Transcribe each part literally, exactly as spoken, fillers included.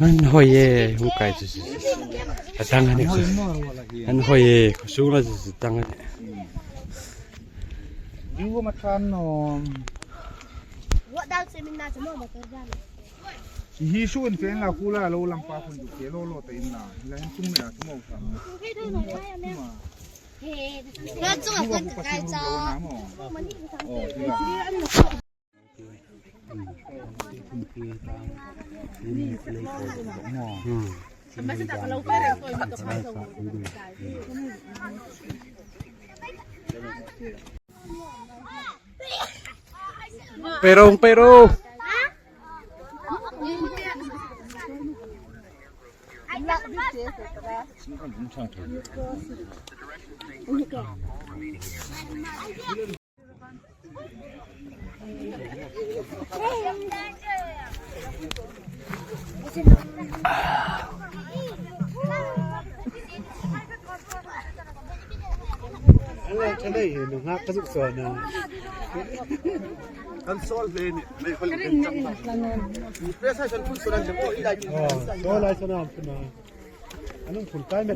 An hoi e, hung kai chu. A tang a ni. An hoi e, khuo sung la chu tang a ni. Hi su in pen la kula lo lang pa khun ju ke lo lo ta in la. La hin tung me a chu mo sa. Perong, perong. Kan sol hle ni, nei hol kan chang ba. Pressure kan put suran de ko i dai. Oh, so lai so na put na. Anong full time na.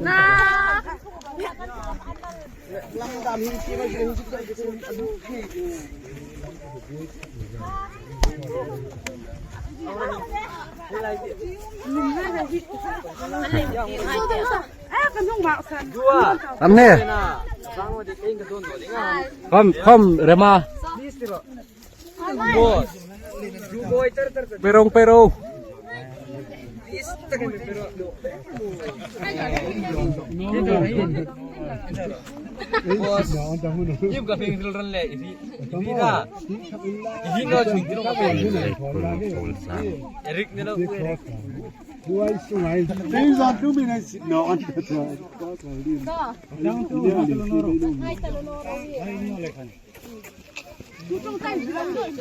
Tam ne. Khom, khom, rema. Perong, perong. Boss, you've got things to run late. If he, if he da, if he knows, he don't. Eric, you know, Eric. These are two minutes. No, on the.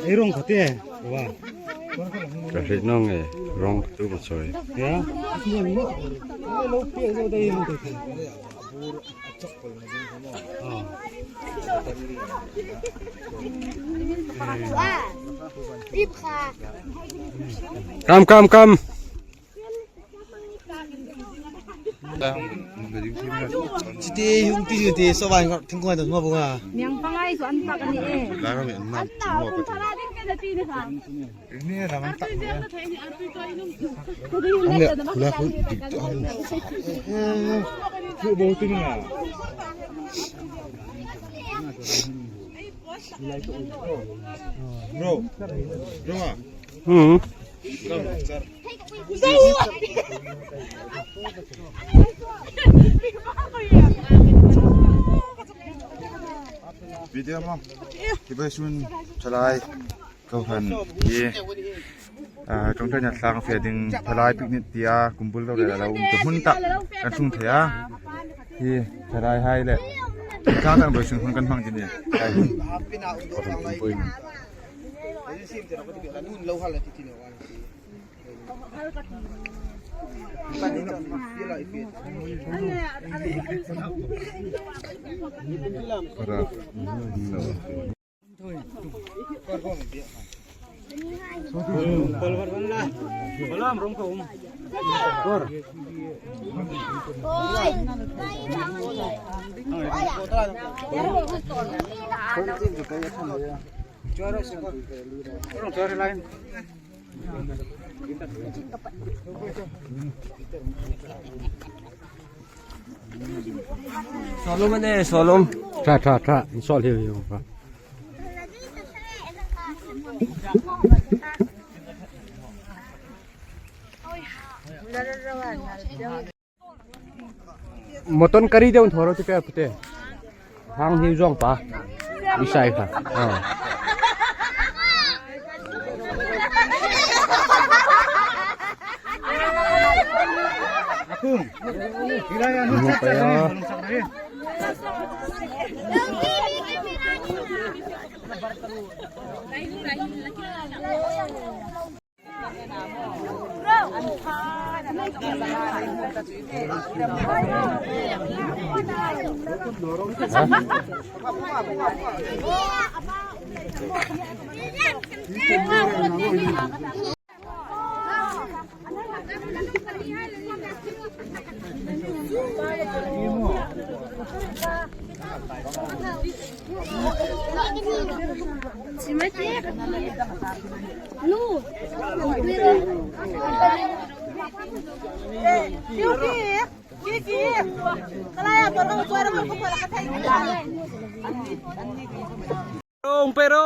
Ei rong khati e, wa. Ka hriet naw nge, rong tu ka chawi. Ya. Lo pe zo dai rong te. Ah. Kam, kam, kam. Chiti hung ti ti so bai ngor thing ko to mo bunga. Miang pangai so an pak ni e. La ro mi an ma mo pa. Ni la man tak ni. An le la ko ti to an. Ku bo ti ni. Bro. Bro. Hmm. Video mo. Kibai sun chalai. Ko han ye. Ah, kong tanya thlang fe ding thalai picnic tia kumbul lo le lo. Ka hmun tak kan sung thei a. Hi thalai hai le. Thlang tak bai sung hun kan hmang ding ni. Hai. Para. Solum ne, solum. Tha, tha, tha. Sol hiu hiu. Mutton curry deu thaw ro ti pe pute. Hang hiu zong pa. Isai kha. Ah. Pero, pero.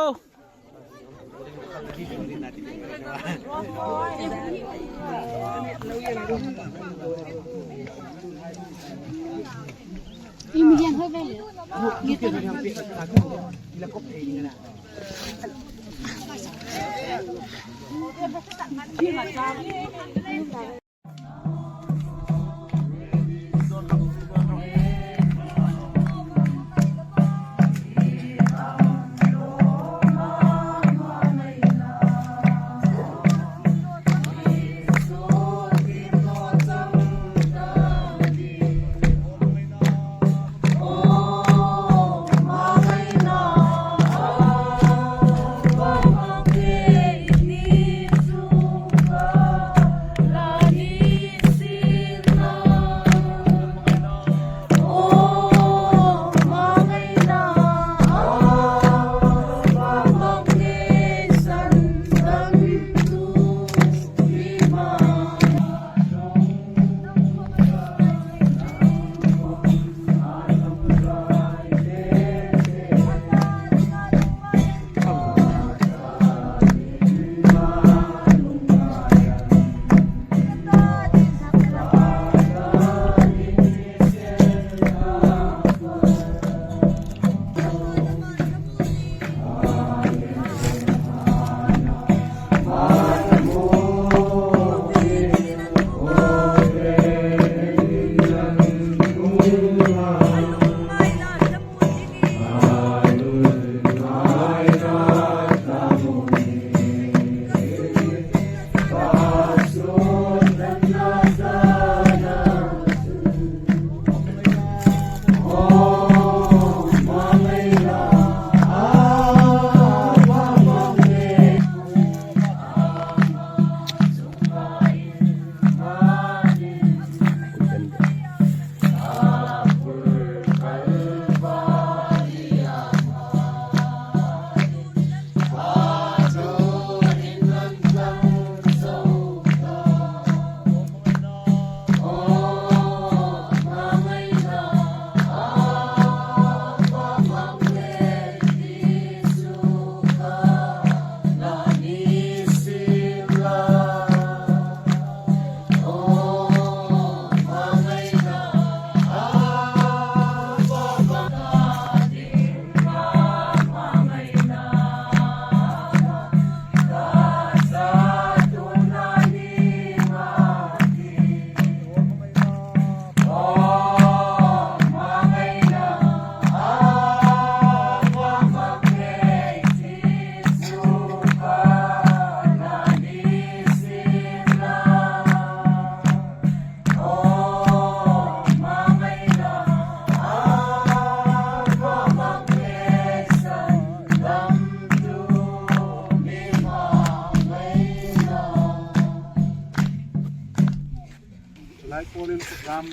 Tulai pawlin program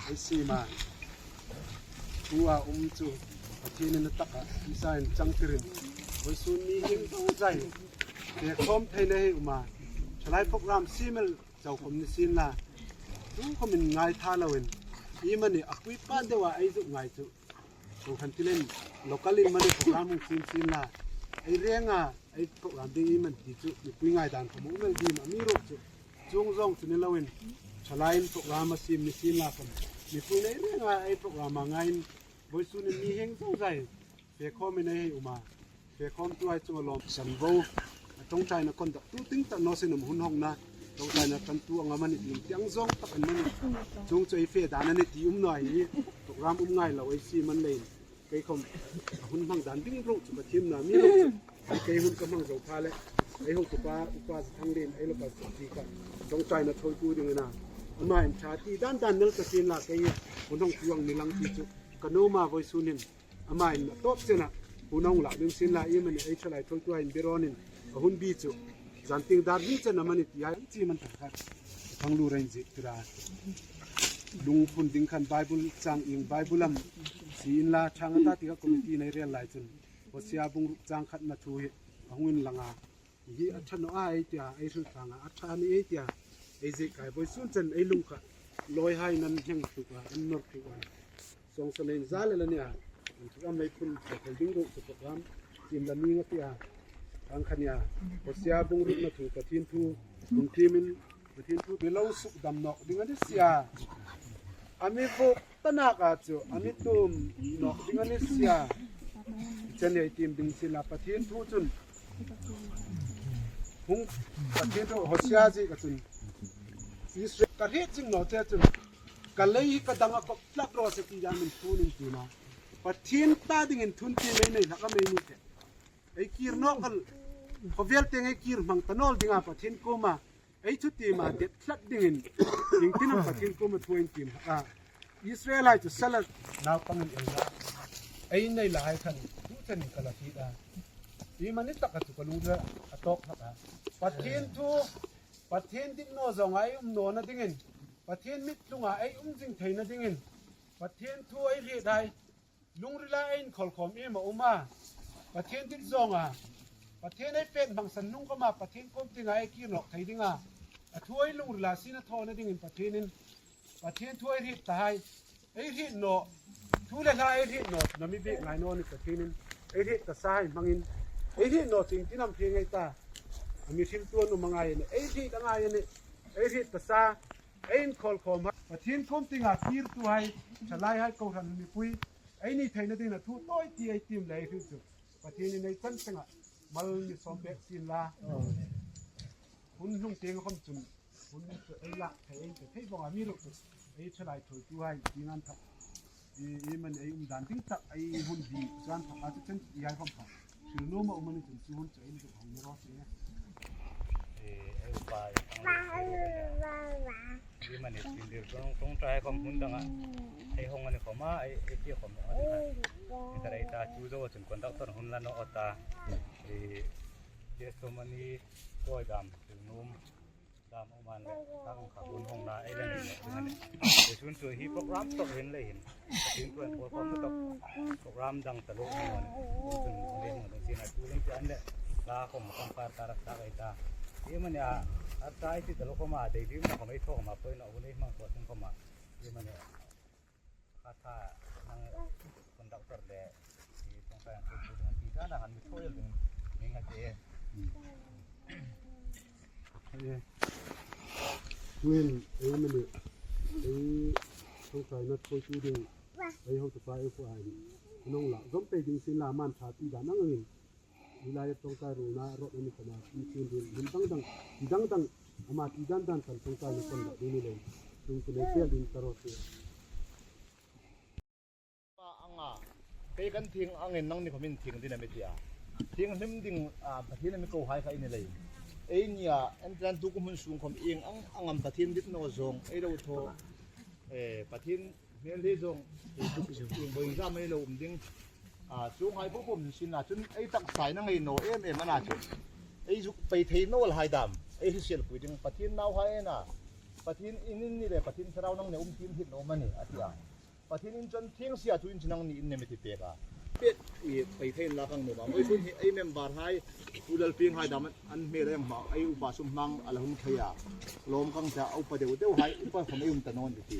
ei siem a, tu a um chu Pathienin a taka, Isain changtirin, vawisun mi hing dang zai te khawm theina hei um a, tulai program siem el chau khawm ni sien la, tu khawmin ngaitha loin, Iemani a pui pa deu a ei zuk ngai chu, kohran thil in local in mani program hung siem sien la, ei renga ei program ding iemani ti chu mipui ngaidan khom hung um el ding a mi ruok chu, chuong zawng chu ni loin, thalai in program a siem ni sien la khom, mipuiin ei renga ei program a ngaiin, vawisun in mi heng zozai fe khawmin ei hei um a, fe khawmtuhai chunga lawm san vo, a ṭawngṭaina conductor ding tak naw sien um hun hawngna, ṭawngṭaina kantu ang am a ni, tieng zawng tak an ni. Chuong chu ei fe dan a ni ti um naw hi, program um ngai lo ei siem a ni leiin, kei khom a hun hmang dan ding ruok chu ka thiem naw a mi ruok chu, kei hun ka hmang zo pha le, ei hotupa Upa Zathanglien, ei local C C kha ṭawngṭaina thawitu dingin a, ama'n ṭha ti dan dan nel ka sien la, kei hun hawngtu ang ni lang ti chu ka nuom a, vawisun in ama'n a tawp chena hun hung lak ding sien la, iemani ei thalai thawitu hai in biron in a hun bi chu, zantieng dar hni chena am a ni ti hai chi man tak khat, thang lu rain zik tira, lungphun ding khan Bible chang ieng Bible am sien la, ṭhang a ta ti kha committee nei rel lai chun, Hosea bung ruk chang khatna thu hi a hung inlang a, hi a ṭha naw a ei tia, ei hril ṭhang a, a ṭha a ni ei tia, ei ziek kai, vawisun chen ei lung kha lawihai'n an heng tuk a, an nawr tuk a, sawngsa nei za le la nia, an thu am ei phun thei thei ding ruok chu program tiem la ning a tia, ang kha nia, Hosea bung rukna thu Pathien thu hung tiemin, Pathien thu mi lo suk dam nawk ding a ni sia, a mi vuk ta nak a chu a mi tum nawk ding a ni sia. Chen ei tiem ding sien la, Pathien thu chun, hung, Pathien thu Hosea ziek a chun, Israel ka hriet zing naw che chun, ka lei hi ka dang a kop tlat raw se ti dan min thu ning ti ma, Pathien ta dingin thun ti mei nei hlak a mei ni te. Ei kir nawk hal, khawvel tieng ei kir hmang ta naw el dinga Pathien kuoma ei thu tiem a det tlat dingin, iengtin am Pathien kuoma thu ei tiem a, Israelhai chu sala naupangin ei la, ei nei la hai khan tu chen ka la hriet a, iemani taka chu ka lungrila a tawk hlak a, Pathien thu, Pathien dit naw zawnga ei um nawna dingin, Pathien mit tlunga ei um zing theina dingin, Pathien thu ei hriet hai lungrila ei inkhawlkhawm iem a um a, Pathien dit zawnga, Pathien ei pek hmangsan hnung khoma Pathien kuom tienga ei kir nawk thei dinga, a thu ei lungrila sina thawna dingin Pathienin, Pathien thu ei hriet ta hai, ei hriet naw, thu le hla ei hriet naw na mi biek ngai naw ni Pathienin, ei hriet ta sa hai hmangin, ei hriet naw chu iengtin am hre ngei ta, a mi hriltu an um a ngai a nih, ei hriet a ngai a nih, ei hriet ta sa, ei inkhawlkhawm hai, Pathien kuom tienga kirtuhai, thalaihai, kohran mipui ei ni theina dingin a thu tawi ti ei tiem le ei hril chu, Pathienin ei chan changa mal mi sawm pek sien la. Hun hnung tieng khom chun, hun chu ei lak thei, ei pe thei vawng a mi ruok chu, ei thalai thawitu hai ding an thak, iemani ei um dan ding tak ei hun bi chu an thak a, chu chen ti hai khom kha hril nuom a um a ni chun chu hun chu ei ni hang ni raw se. Ei upa, ei upa. Iemani tin dir ṭawng ṭawngṭai khom hun danga ei hawng a ni khoma, ei, ei ti khom a ni kha. Ni ta rei ta chu zo chun conductor hun la naw ta. Ei testimony koi dam, hril nuom dam um a ni le, tang kha hun hawngna ei la ni naw a ni. Ei sun chu hi program tawk hin lei hin, tin tuan program tawk, program dang ta lo ni naw a ni. Ei sun le hmang ding sina tu lim ti an le, la khom kan par ta rak ta ei ta. Iemani a, a ta ei ti ta lo khoma, dei dim na khom ei thaw khoma, poi naw hun ei hmang thaw ding khoma. Iemani a, kha tha nang conductor le, i ṭawngṭai ang tu ding ti dan a han mi thaw ding, mi nga te. Tuhin, ei mani, ei ṭawngṭaina thawitu ding, ei hotupa ei pu hai, nong la, zom pei ding sien la, man ṭha ti dan ang angin. Hi lai ṭawngṭai ruolna rawt a ni khoma, ti ti ding, ding dang dang, ti dang dang, ama ti dan dan kan ṭawngṭaina kan la ding ni lo. Tung tu le tel ding ta rawt. Anga, kei kan thieng angin nangni khomin thieng ding a mi ti a. Thienghlim ding, a, Pathien a mi ko hai kha i ni lei. Ei nia, en tlan tu kum hun sung khom ieng ang ang am Pathien dit naw zawng ei lo thaw. Eh, Pathien hmel hi zawng, ieng bo ieng zam ei lo um ding. A, chuong hai po po min sin la chun ei taksa ei na ngei naw em em a na chu. Ei zuk pei thei naw el hai dam. Ei hrisel pui ding Pathien nauhai ei na. Pathien in in ni le Pathien thlarau nangni um thiem hriet naw am a ni, a ti a. Pathienin chun thieng sia thu in chu nangni in ni mi ti pek a. Pek mi pei thei inla kan nuom a. Vawisun hi ei member hai, Pu Lalpieng hai dam an hmel ei hma, ei upa sum hmang a la hung thei a. Lawm kang ta, upa deu deu hai, upa khom ei um ta naw ni ti.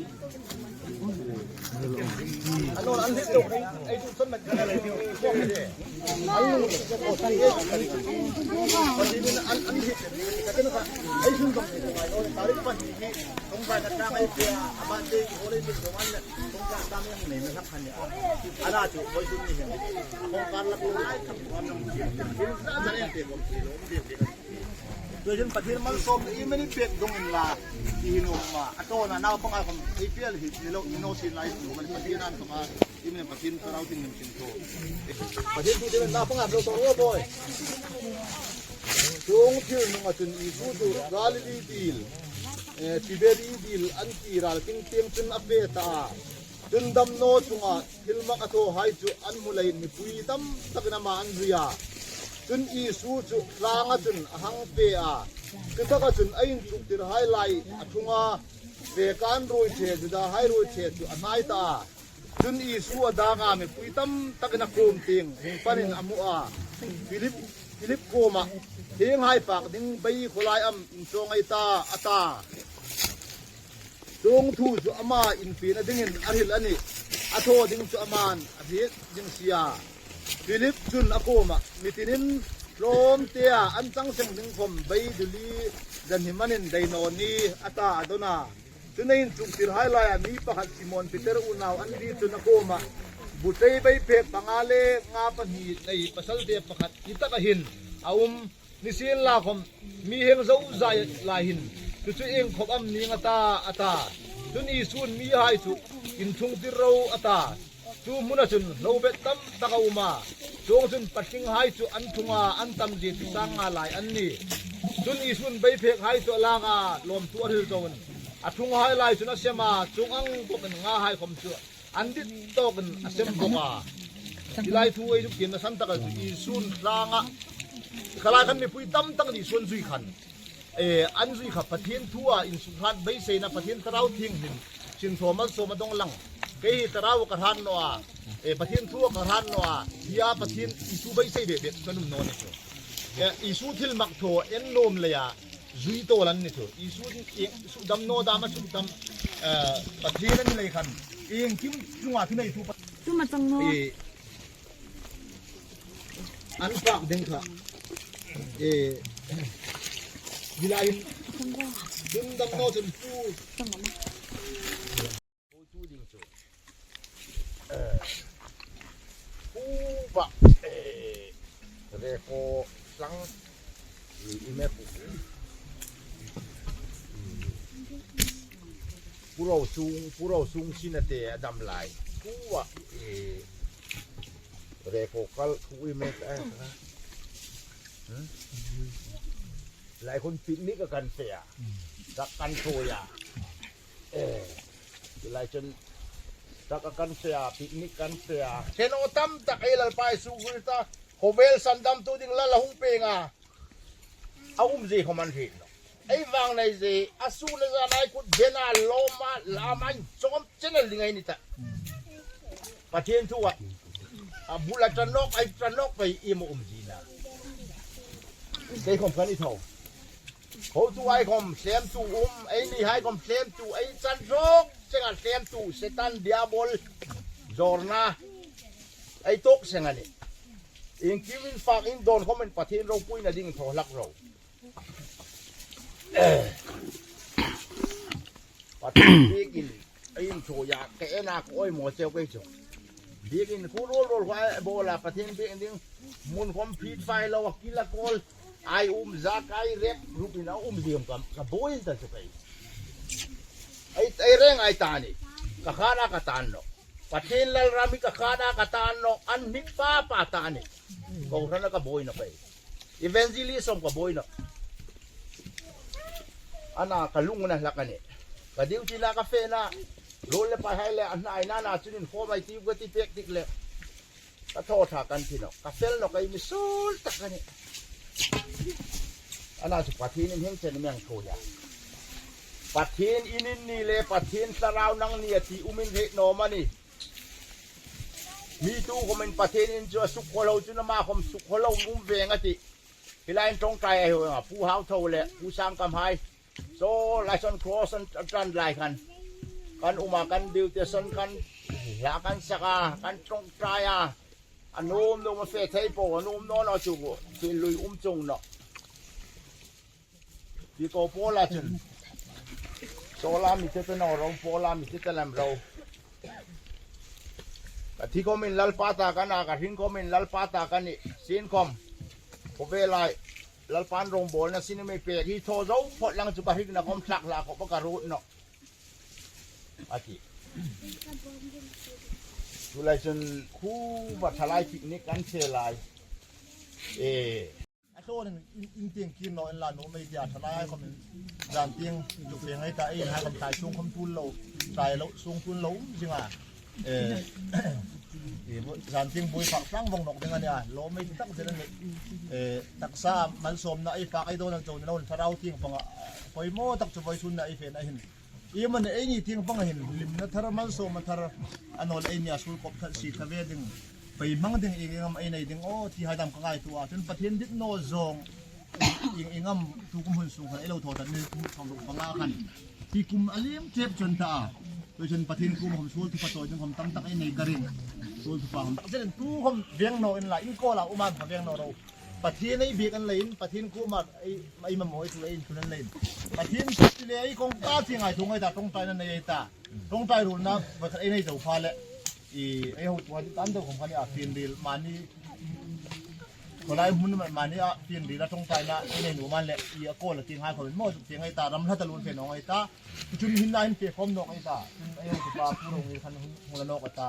Tuhin Pathien malsawmna i mi pek dawng inla, i hin um a, a tawna naupang a khom ei piel hi ni lo, ni naw sin lai, i um a, Pathien an khom a, i mi Pathien Thlarau Thienghlim sin thaw. Pathien thu ding naupang a lo thaw ro boi. Chuong thil hnunga chun Isu chu Galili dil, eh, Tiberi dil an ti ral tieng tieng chun a fe ta a. Chun damnaw chunga thilmak a thawhai chu an hmu leiin mipui tam takin ama an zui a. Chun Isu chu tlanga chun a hang fe a. Chu taka chun a inchuktirhai lai a thung a. Ve kan ruoi che, Judahai ruoi che chu a hnai ta a. Chun Isu a dang a, mipui tam takin a kuom tieng hung panin a hmu a. Philip, Philip kuomah, "Hienghai pâk ding bei khaw lai am in chawng ei ta?" a ta. Chuong thu chu ama infiena dingin a hril a nih. A thaw ding chu aman a hriet ding si a. Philip chun a kuomah, "Mi tinin tlawmtea an chang seng ding khawm bei duli zan hi manin dai naw ni," a ta a dawn a. Chun a inchuktirhai laia mi pakhat Simon Peter unau Andri chun a kuomah, "Bu tei bei phek panga le nga pahni nei pasalte pakhat hi taka hin a um. Nisienlakhawm mi heng zozai lai hin chu chu ieng khawp am ning a ta?" a ta. Chun Isu'n mihai chu, "Inthungtir ro," a ta. Chu hmuna chun hlobet tam tak a um a. Chuong chun patlinghai chu an thung a, an tam zie chu sang nga lai an nih. Chun Isu'n bei phekhai chu a lak a, lawmthu a hril chauin a thunghai lai chun a sem a, chuong ang bawkin ngahai khawm chu an dit tawkin a sem bawk a. Hi lai thu ei zuk tiemna san taka chu Isu'n tlanga, khalai khan mipui tam tak Isu'n zui khan, e, an zui kha Pathien thua insukhrat beiseina, Pathien Thlarau Thienghlim sin thaw malsawm a dong lang. Kei hi thlarau ka hrat naw a, e, Pathien thua ka hrat naw a, hi a Pathien Isu beisei ve ve kan um naw ni chu. E, Isu thilmak thaw en nuom leia zui tawl an ni chu. Isu, Isu damnaw dam a suk dam, e, Pathien a ni lei khan, iengkim chunga thunei thu pa- Chu ma chang naw. E, an pâk ding kha. E, hi lai hin, chun damnaw chun chu. Chu ding chu. E, pu ba, e, re ko sang, i, i me pu. Pu Rosung, Pu Rosung Sinate a dam lai. Pu ba, e, Re ko kal thu i mek a. Hmm? Lai khun picnic a kan fe a. Ka kan thaw a. E. Lai chun ka kan fe a, picnic kan fe a. Khen o tam tak ei Lalpa Isu Krista khawvel sandamtu ding Lal a hung pêng a. A umzie khawm an hriet nawh. Ei vang nei zie, a sun a zan ei kut bena lawma, lama inchawm chen el ding ei ni ta. Pathien thua, a bula ta nawk, ei ta nawk pei iem a umzie na. Kei khawm kan ni thaw. Hotuhai khawm hlemtu um, einihai khawm hlemtu, ei chan rawk chenga hlemtu, Setan Diabol, zawrna, ei tuok seng a nih. Iengkim in fak in dawn khawmin Pathien ropuina ding thaw hlak ro. Pathien biekin, ei inthawia, ka en a ka awi maw cheu kei chu. Biekin, khu ruol ruol kha bawla, Pathien biek ding, hmun khawm phit fai lo, a kil a kawl, ei um zak, ei rep, rukin a umzie khawm ka, ka buoi ta chu kei. Ei, ei reng ei ta ni, ka khana ka tan nawh. Pathien Lalram hi ka khana ka tan nawh, an hnik pa pa ta ni. Ko hrana ka buoi nawh kei. Evangelist som ka buoi nawh. Ana ka lungna hlak a nih. Ka duty-na ka fena. Ruol le paihai le a hnai nana chun inkhawm ei tiu ka ti pek tik le. Ka thaw ṭha kan ti nawh. Ka fel nawh kei mi suol tak a nih. Ana chu Pathien in heng chen meng thu ya. Pathien in in ni le Pathien Thlarau nang ni a ti um in hriet naw am a ni. Mi tu khawmin Pathien in chu a suk khawlo chu nama khawm suk khawlo um veng a ti. Hi lai in ṭawngṭai ei hung a, Pu Hau Tho le Pu Sang Kam hai. Saw lai sawn cross an ṭan lai khan. Kan um a, kan duty sawn kan hla kan sak a, kan ṭawngṭai a. A nuom nuom a fe thei po, a nuom naw naw chu fiel lui um chuong nawh. Pi ko Paula chun. Sawla mi te te naw ro, Paula mi te te lem ro. Ka thi khawmin Lalpa ta ka na, ka hring khawmin Lalpa ta ka nih, sin khawm. Khawvela Lalpan rongbawlna sin mi pek hi thaw zo phawt lang chu ka hringna khawm thlak hla khawp a ka ruot nawh. A ti. Chu lai chun khu va thalai picnic kan fe lai. E. A thaw in, in, in tieng kir naw inla nuom ei tia, thalai khawm in zan tieng chu fe ngai ta, ei hai khawm tlai sung khawm tul lo, tlai lo, sung tul lo um zing a. Eh, eh, zan tieng buoi fak tlang vong nawk ding a nih a, lawm ei ti tak zel a nih. Eh, taksa malsawmna ei fak ei dawn ang chau ni lo, thlarau tieng panga, poimaw tak chu vawisuna ei fena hin. Iemani ei ni tieng panga hin, hlimna thar, malsawmna thar, a naw leh ei nia suol kawp khat si kha ve ding, beihmang ding, ieng ieng am ei nei ding aw, ti hai dam ka ngaituo a, chun Pathien dit naw zawng, ieng ieng am tukum hun sung khan ei lo thaw ta ni, kum sawmruk panga khan. Hi kum a liem tep chun ta a. Tuhin Pathien kuoma khawm suol thupha chawi ding khawm tam tak ei nei ka ring. Suol thupha khawm tak zel tu khawm veng naw inla, in kawla um am kha veng naw ro. Pathien ei biek an leiin, Pathien kuoma ei, ei mamaw ei thu ei inthun an leiin. Pathien thu ti le ei kawng ta ti ngai thu ngai ta, ṭawngṭaina nei ei ta. Ṭawngṭai ruolna pakhat ei nei zo pha le. I, ei hotuhai ti tan deu khawm khan a fienriel mani. Khawlai hmun mani a fienriel a ṭawngṭaina ei nei nuom a le. I a kawl a tieng hai khawm maw zuk tieng ei ta, ram hla ta lun fe nawk ei ta. Chun hin lai hin fe khawm nawk ei ta. Chun ei hotupa Pu Rongi khan hung, hung la nawk ei ta.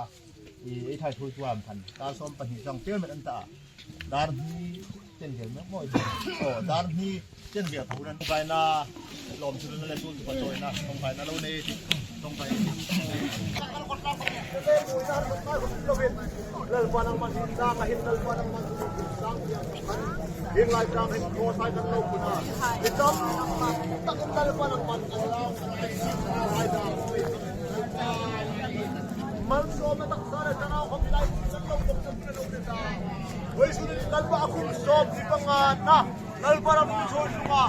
I, ei thai thui tuam khan. Ta sawm pahni sang tel met an ta. Dar hni chen vel mek maw. Oh, dar hni chen vel ka hun an. Ṭawngṭaina lawm chu le suol chu ka chawina. Ṭawngṭaina lo nei ti. Ṭawngṭai. Lalpa nangman hin ta ka hin, Lalpa nangman sang. Hin lai sang hin ko sai kan lo kuna. Hi tam takin Lalpa nangman kan lo. Malsawmna taksa le thlarau khawm hi lai kan lo kawk tak lo ni ta. Vawisun hin Lalpa a kum sawm ni panga na. Lalpa ram ni chawi sunga.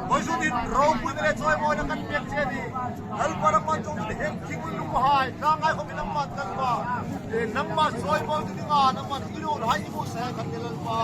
Vawisun hin ropui le chawimawina kan pek che ni. Lalpa ram man chawng hin heng thing un lu hai. Tlangai khawm hi nangman Lalpa. Eh, nangma chawimawi dinga, nangma i lo hai i mu se kan ni Lalpa.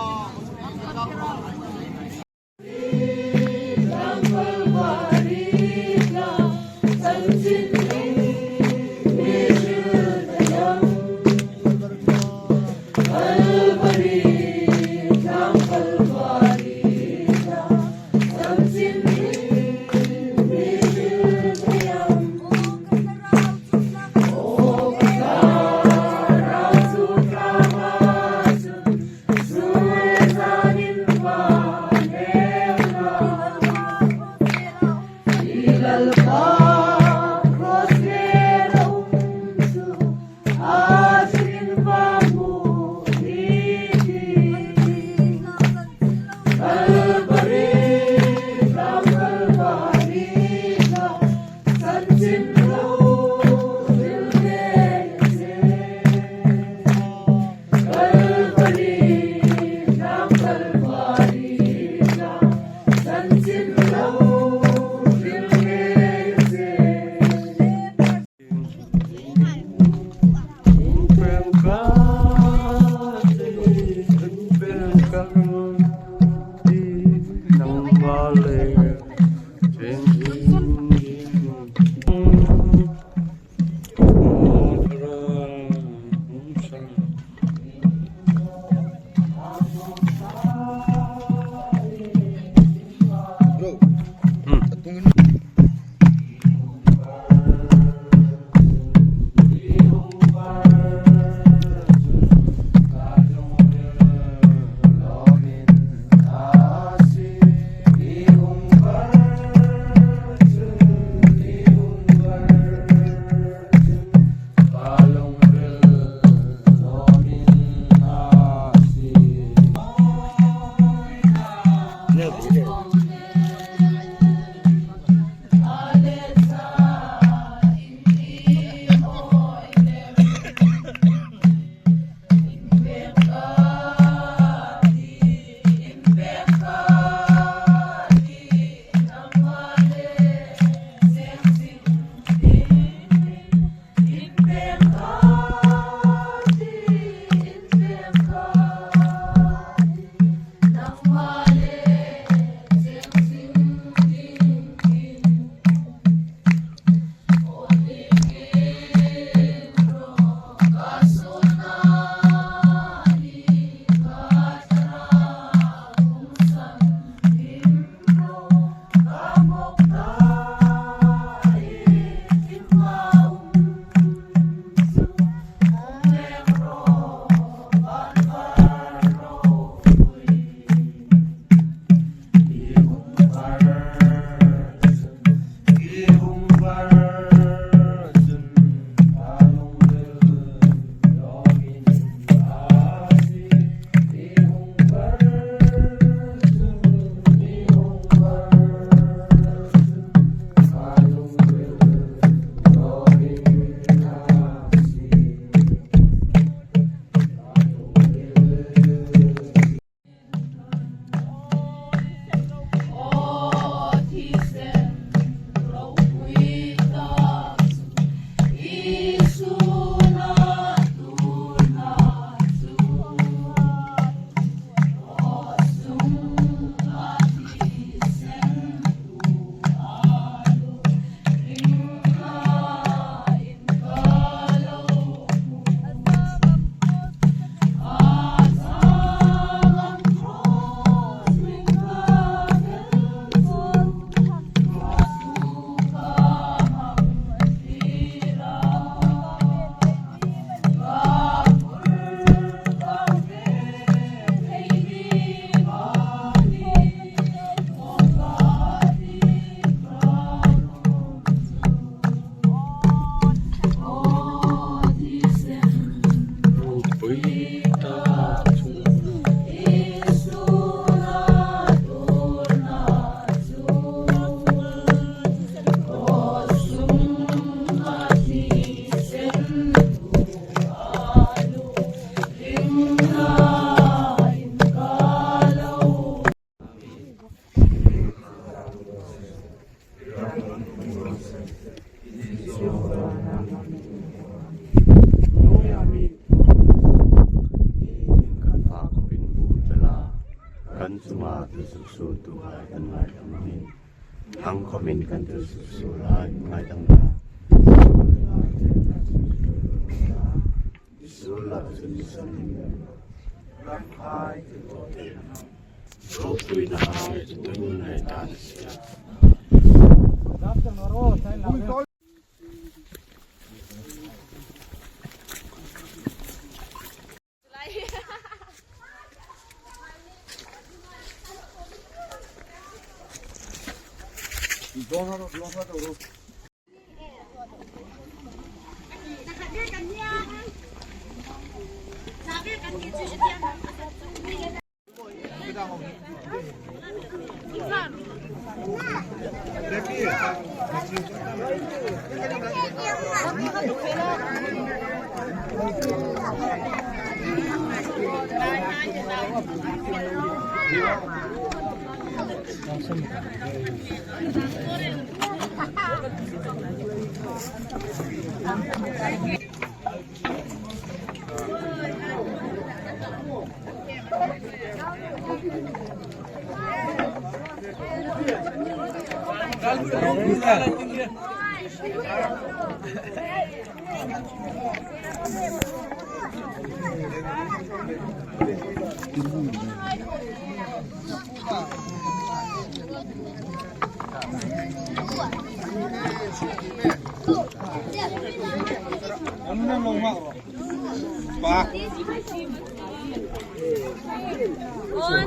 Kan chunga thu suksuoltu hai kan ngaidam ding. Ang khawmin kan thu suksuol hai ngaidam ding. Suol la chu ni san ni. Ropui na hai chu tun nei ta ni sia.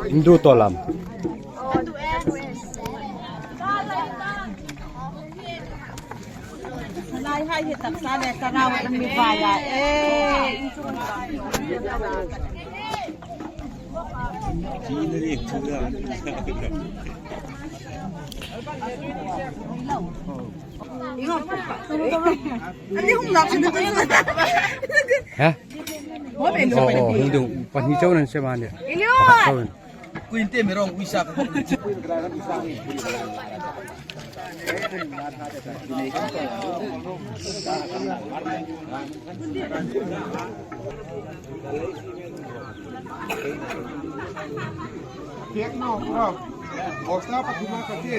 Hindu to lam. Lai hai hi taksa le ka rau kan mi vai a. Eh. Ani hung lak sin. Ha? Oh, oh, hung ding. Pahni chau nan se ma ni. Pakhat chau nan. Kuin te mi rong uisa. Kek no, bro. Bosta pa tuma ka ti.